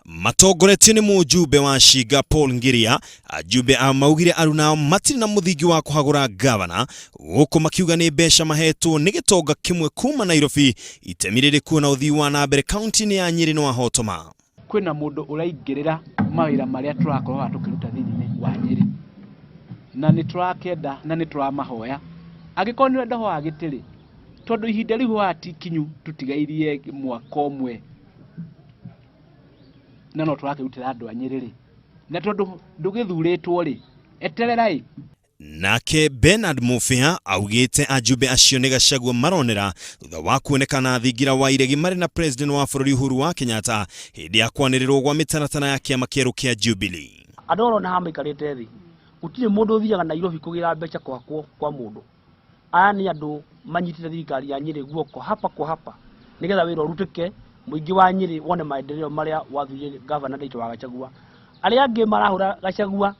Matongoretio nĩ mũjumbe wa Shinga Paul Ngiria, ajumbe a maugire arunao matirĩ na mũthingi wa kũhagũra ngavana, gũkũ makiuga nĩ mbeca mahetwo nĩ gĩtonga kĩmwe kuma Nairobi. Itemi rĩrĩ kuona ũthii wa na mbere kaunti-inĩ ya Nyĩrĩ nĩ wahotoma. Kwĩna mũndũ ũraingĩrĩra mawĩra marĩa tũrakorwo haha tũkĩruta thĩinĩ wa Nyĩrĩ, na nĩ tũrakĩenda na nĩ tũramahoya, angĩkorwo nĩ ũrenda hoya gĩtĩ rĩ, tondũ ihinda rĩu hoya ti ikinyu, tũtigairie mwaka ũmwe na no tũrakĩrutĩra andũ a Nyĩrĩ rĩ, na tondũ ndũgĩthurĩtwo rĩ, eterera ĩ. Nake Bernard Mubea augĩte ajumbe acio nĩ Gachagua maronera thutha wa kuonekana thingira wa iregi marĩ na President wa bũrũri Uhuru wa Kenyatta hĩndĩ ya kwanĩrĩrwo gwa mĩtaratara ya kĩama kĩerũ kĩa Jubilee. Andũ ũrona haha maikarĩte thĩ, gũtirĩ mũndũ ũthiaga Nairobi kũgĩra mbeca kwakwo kwa mũndũ. Aya nĩ andũ manyitĩte thirikari ya Nyĩrĩ guoko hapa kwa hapa nĩgetha wĩra ũrutĩke, mũingĩ wa Nyĩrĩ wone maendeleo marĩa wathurire gavana Nditũ wa Gachagua. Arĩa angĩ marahũra Gachagua,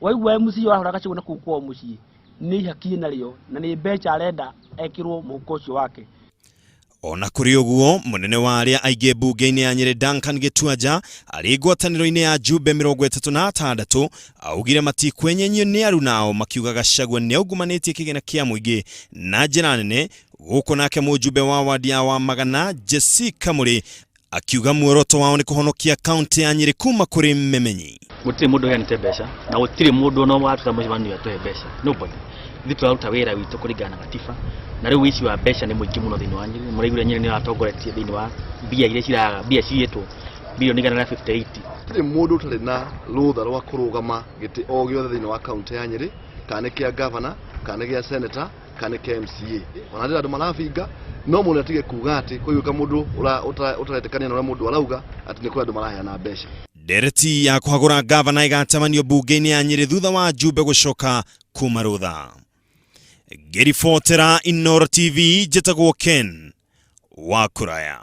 waigua MC arahũra Gachagua na kũu kwao mũciĩ, nĩ ihaki narĩo na nĩ mbeca arenda ekĩrwo mũhuko ũcio wake. Ona kũrĩ ũguo, mũnene wa arĩa aingĩ mbunge-inĩ ya Nyĩrĩ Duncan Gĩtuanja arĩ ngwatanĩro-inĩ ya Jumbe 36 augire matikwenyenyio nĩ arunao makiuga Gachagua nĩaungumanĩtie kĩgĩna kĩa mũingĩ na njĩra nene, gũkũ nake mũjumbe wa wadi ya Wamagana Jesse Kamuri akiuga muoroto wao nĩ kũhonokia kaunti ya Nyĩrĩ kuma kũrĩ memenyi. Gũtirĩ mũndũ ũheanĩte mbeca na gũtirĩ mũndũ ona ũmwe watuta mũcemanio atũhe mbeca, nobody. Ithuĩ tũraruta wĩra witũ kũringana na gatiba, na rĩu ũici wa mbeca nĩ mũingĩ mũno thĩinĩ wa Nyĩrĩ. Mũraiguire Nyĩrĩ nĩ ĩratongoretie thĩinĩ wa mbia iria ciraga, mbia ciyĩtwo bilioni 158. Gũtirĩ mũndũ ũtarĩ na rũtha rwa kũrũgama gĩtĩ o gĩothe thĩinĩ wa kaunti ya Nyĩrĩ, kana nĩ kĩa gavana, kana nĩ gĩa seneta, kana nĩ kĩa MCA. Ona rĩrĩa andũ marabinga, no mũndũ atige kuga atĩ kũiguĩka mũndũ ũtaretĩkania na ũrĩa mũndũ arauga atĩ nĩ kũrĩ andũ maraheana mbeca. Ndereti ya kũhagũra ngavana ĩgatabanio mbunge-inĩ ya Nyĩrĩ thutha wa Jumbe gũcoka kuma rũtha. Ngĩribotera Inooro TV, njĩtagwo Ken Wakuraya.